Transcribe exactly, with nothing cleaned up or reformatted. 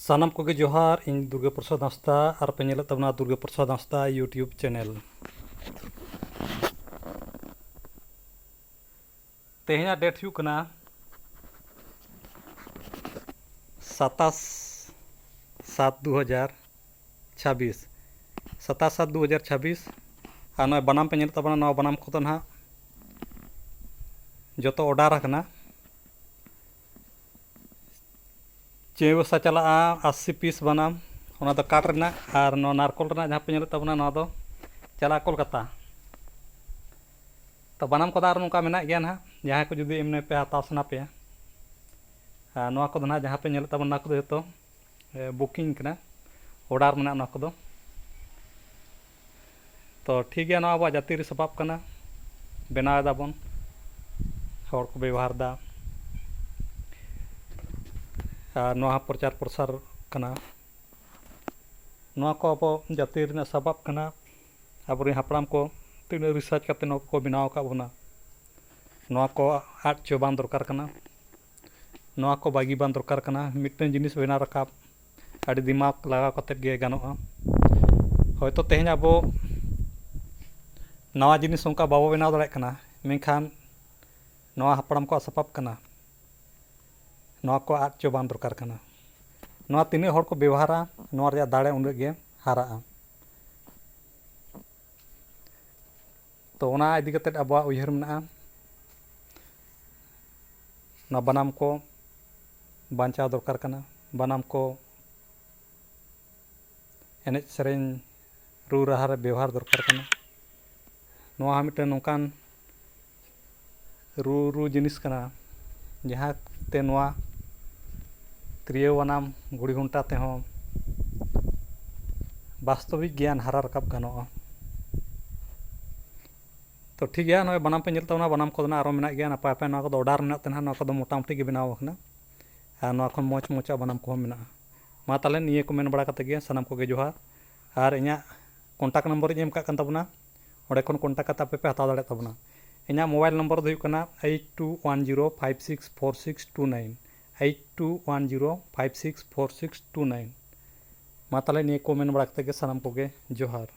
ᱥᱟᱱᱟᱢ ᱠᱚᱜᱮ ᱡᱚᱦᱟᱨ᱾ ᱤᱧ ᱫᱩᱨᱜᱟᱹ ᱯᱨᱚᱥᱟᱫᱽ ᱦᱟᱸᱥᱫᱟ ᱟᱨ ᱯᱮ ᱧᱮᱞᱮᱫ ᱛᱟᱵᱚᱱᱟ ᱫᱩᱨᱜᱟᱹ ᱯᱨᱚᱥᱟᱫᱽ ᱦᱟᱸᱥᱫᱟ YouTube ᱪᱮᱱᱮᱞ᱾ ᱛᱮᱦᱮᱧᱟᱜ ᱰᱮᱴ ᱦᱩᱭᱩᱜ ᱠᱟᱱᱟ ᱥᱟᱛᱟᱥ ᱥᱟᱛ ᱫᱩ ᱦᱟᱡᱟᱨ ᱪᱷᱟᱵᱵᱤᱥ᱾ ᱥᱟᱛᱟᱥ ᱥᱟᱛ ᱫᱩ ᱦᱟᱡᱟᱨ ᱪᱷᱟᱵᱵᱤᱥ᱾ ᱟᱨ ᱱᱚᱜᱼᱚᱭ ᱵᱟᱱᱟᱢ ᱯᱮ ᱧᱮᱞᱮᱫ ᱛᱟᱵᱚᱱᱟ, ᱱᱚᱣᱟ ᱵᱟᱱᱟᱢ ᱠᱚᱫᱚ ᱱᱟᱦᱟᱜ ᱡᱚᱛᱚ ᱚᱰᱟᱨ ᱟᱠᱟᱱᱟ᱾ ᱪᱟᱹᱭᱵᱟᱥᱟ ᱪᱟᱞᱟᱜᱼᱟ ᱟᱥᱤ ᱯᱤᱥ ᱵᱟᱱᱟᱢ, ᱚᱱᱟ ᱫᱚ ᱠᱟᱴ ᱨᱮᱱᱟᱜ᱾ ᱟᱨ ᱱᱚᱣᱟ ᱱᱟᱨᱠᱳᱞ ᱨᱮᱱᱟᱜ ᱡᱟᱦᱟᱸ ᱯᱮ ᱧᱮᱞᱮᱫ ᱛᱟᱵᱚᱱᱟ, ᱱᱚᱣᱟ ᱫᱚ ᱪᱟᱞᱟᱜᱼᱟ ᱠᱳᱞᱠᱟᱛᱟ᱾ ᱛᱚ ᱵᱟᱱᱟᱢ ᱠᱚᱫᱚ ᱟᱨ ᱱᱚᱝᱠᱟ ᱢᱮᱱᱟᱜ ᱜᱮᱭᱟ ᱱᱟᱦᱟᱜ, ᱡᱟᱦᱟᱸᱭ ᱠᱚ ᱡᱩᱫᱤ ᱮᱢᱱᱤ ᱯᱮ ᱦᱟᱛᱟᱣ ᱥᱟᱱᱟ ᱯᱮᱭᱟ᱾ ᱟᱨ ᱱᱚᱣᱟ ᱠᱚᱫᱚ ᱱᱟᱦᱟᱜ ᱡᱟᱦᱟᱸ ᱯᱮ ᱧᱮᱞᱮᱫ ᱛᱟᱵᱚᱱᱟ, ᱚᱱᱟ ᱠᱚᱫᱚ ᱡᱚᱛᱚ ᱵᱩᱠᱤᱝ ᱠᱟᱱᱟ, ᱚᱰᱟᱨ ᱢᱮᱱᱟᱜᱼᱟ ᱱᱚᱣᱟ ᱠᱚᱫᱚ᱾ ᱛᱚ ᱴᱷᱤᱠ ᱜᱮᱭᱟ, ᱱᱚᱣᱟ ᱟᱵᱚᱣᱟᱜ ᱡᱟᱹᱛᱤ ᱨᱮ ᱥᱟᱯᱟᱵ ᱠᱟᱱᱟ, ᱵᱮᱱᱟᱣ ᱮᱫᱟ ᱵᱚᱱ, ᱦᱚᱲ ᱠᱚ ᱵᱮᱵᱚᱦᱟᱨ ᱮᱫᱟ᱾ ᱟᱨ ᱱᱚᱣᱟ ᱦᱚᱸ ᱯᱨᱚᱪᱟᱨ ᱯᱨᱚᱥᱟᱨ ᱠᱟᱱᱟ᱾ ᱱᱚᱣᱟ ᱠᱚ ᱟᱵᱚ ᱡᱟᱹᱛᱤ ᱨᱮᱱᱟᱜ ᱥᱟᱯᱟᱵ ᱠᱟᱱᱟ᱾ ᱟᱵᱚᱨᱮᱱ ᱦᱟᱯᱲᱟᱢ ᱠᱚ ᱛᱤᱱᱟᱹᱜ ᱨᱤᱥᱟᱨᱪ ᱠᱟᱛᱮ ᱱᱚᱣᱟ ᱠᱚᱠᱚ ᱵᱮᱱᱟᱣ ᱟᱠᱟᱫ ᱵᱚᱱᱟ, ᱱᱚᱣᱟ ᱠᱚ ᱟᱫ ᱪᱚ ᱵᱟᱝ ᱫᱚᱨᱠᱟᱨ ᱠᱟᱱᱟ᱾ ᱱᱚᱣᱟ ᱠᱚ ᱵᱟᱹᱜᱤ ᱵᱟᱝ ᱫᱚᱨᱠᱟᱨ ᱠᱟᱱᱟ᱾ ᱢᱤᱫᱴᱮᱱ ᱡᱤᱱᱤᱥ ᱵᱮᱱᱟᱣ ᱨᱟᱠᱟᱵ ᱟᱹᱰᱤ ᱫᱤᱢᱟᱜᱽ ᱞᱟᱜᱟᱣ ᱠᱟᱛᱮᱫ ᱜᱮ ᱜᱟᱱᱚᱜᱼᱟ᱾ ᱦᱚᱭᱛᱳ ᱛᱮᱦᱮᱧ ᱟᱵᱚ ᱱᱟᱣᱟ ᱡᱤᱱᱤᱥ ᱚᱱᱠᱟ ᱵᱟᱵᱚ ᱵᱮᱱᱟᱣ ᱫᱟᱲᱮᱭᱟᱜ ᱠᱟᱱᱟ, ᱢᱮᱱᱠᱷᱟᱱ ᱱᱚᱣᱟ ᱦᱟᱯᱲᱟᱢ ᱠᱚᱣᱟᱜ ᱥᱟᱯᱟᱵ ᱠᱟᱱᱟ, ᱱᱚᱣᱟ ᱠᱚ ᱟᱫ ᱪᱚ ᱵᱟᱝ ᱫᱚᱨᱠᱟᱨ ᱠᱟᱱᱟ᱾ ᱱᱚᱣᱟ ᱛᱤᱱᱟᱹᱜ ᱦᱚᱲ ᱠᱚ ᱵᱮᱵᱚᱦᱟᱨᱟ, ᱱᱚᱣᱟ ᱨᱮᱭᱟᱜ ᱫᱟᱲᱮ ᱩᱱᱟᱹᱜ ᱜᱮ ᱦᱟᱨᱟᱜᱼᱟ᱾ ᱛᱚ ᱚᱱᱟ ᱤᱫᱤ ᱠᱟᱛᱮᱫ ᱟᱵᱚᱣᱟᱜ ᱩᱭᱦᱟᱹᱨ ᱢᱮᱱᱟᱜᱼᱟ, ᱱᱚᱣᱟ ᱵᱟᱱᱟᱢ ᱠᱚ ᱵᱟᱧᱪᱟᱣ ᱫᱚᱨᱠᱟᱨ ᱠᱟᱱᱟ, ᱵᱟᱱᱟᱢ ᱠᱚ ᱮᱱᱮᱡ ᱥᱮᱨᱮᱧ ᱨᱩ ᱨᱟᱦᱟ ᱨᱮ ᱵᱮᱣᱦᱟᱨ ᱫᱚᱨᱠᱟᱨ ᱠᱟᱱᱟ᱾ ᱱᱚᱣᱟ ᱦᱚᱸ ᱢᱤᱫᱴᱮᱱ ᱱᱚᱝᱠᱟᱱ ᱨᱩ ᱨᱩ ᱡᱤᱱᱤᱥ ᱠᱟᱱᱟ, ᱡᱟᱦᱟᱸ ᱛᱮ ᱱᱚᱣᱟ ᱛᱤᱨᱭᱳ ᱵᱟᱱᱟᱢ ᱜᱷᱩᱲᱤ ᱜᱷᱚᱱᱴᱟ ᱛᱮᱦᱚᱸ ᱵᱟᱥᱛᱚᱵᱤᱠ ᱜᱮᱭᱟᱱ ᱦᱟᱨᱟ ᱨᱟᱠᱟᱵ ᱜᱟᱱᱚᱜᱼᱟ᱾ ᱛᱚ ᱴᱷᱤᱠ ᱜᱮᱭᱟ, ᱱᱚᱜᱼᱚᱭ ᱵᱟᱱᱟᱢ ᱯᱮ ᱧᱮᱞ ᱛᱟᱵᱚᱱᱟ, ᱵᱟᱱᱟᱢ ᱠᱚᱫᱚ ᱱᱟᱜ ᱟᱨᱚ ᱢᱮᱱᱟᱜ ᱜᱮᱭᱟ ᱱᱟᱯᱟᱭ ᱱᱟᱯᱟᱭ, ᱱᱚᱣᱟ ᱠᱚᱫᱚ ᱚᱰᱟᱨ ᱢᱮᱱᱟᱜ ᱛᱮ ᱱᱟᱦᱟᱜ ᱱᱚᱣᱟ ᱠᱚᱫᱚ ᱢᱚᱴᱟᱢᱩᱴᱤ ᱜᱮ ᱵᱮᱱᱟᱣ ᱟᱠᱟᱱᱟ᱾ ᱟᱨ ᱱᱚᱣᱟ ᱠᱷᱚᱱ ᱢᱚᱡᱽ ᱢᱚᱡᱽ ᱟᱜ ᱵᱟᱱᱟᱢ ᱠᱚᱦᱚᱸ ᱢᱮᱱᱟᱜᱼᱟ᱾ ᱢᱟ ᱛᱟᱦᱚᱞᱮ ᱱᱤᱭᱟᱹ ᱠᱚ ᱢᱮᱱ ᱵᱟᱲᱟ ᱠᱟᱛᱮ ᱜᱮ ᱥᱟᱱᱟᱢ ᱠᱚᱜᱮ ᱡᱚᱦᱟᱨ᱾ ᱟᱨ ᱤᱧᱟᱹᱜ ᱠᱚᱱᱴᱟᱠᱴ ᱱᱚᱢᱵᱚᱨ ᱤᱧ ᱮᱢ ᱠᱟᱜ ᱠᱟᱱ ᱛᱟᱵᱚᱱᱟ, ᱚᱸᱰᱮ ᱠᱷᱚᱱ ᱠᱚᱱᱴᱟᱠᱴ ᱠᱟᱛᱮ ᱟᱯᱮ ᱯᱮ ᱦᱟᱛᱟᱣ ᱫᱟᱲᱮᱭᱟᱜ ᱛᱟᱵᱚᱱᱟ᱾ ᱤᱧᱟᱹᱜ ᱢᱳᱵᱟᱭᱤᱞ ᱱᱚᱢᱵᱚᱨ ᱫᱚ ᱦᱩᱭᱩᱜ ᱠᱟᱱᱟ eight two one zero five six four six two nine. eight two one zero five six four six two nine᱾ ᱢᱟ ᱛᱟᱦᱚᱞᱮ ᱱᱤᱭᱟᱹ ᱠᱚ ᱢᱮᱱ ᱵᱟᱲᱟ ᱠᱟᱛᱮ ᱜᱮ ᱥᱟᱱᱟᱢ ᱠᱚᱜᱮ ᱡᱚᱦᱟᱨ᱾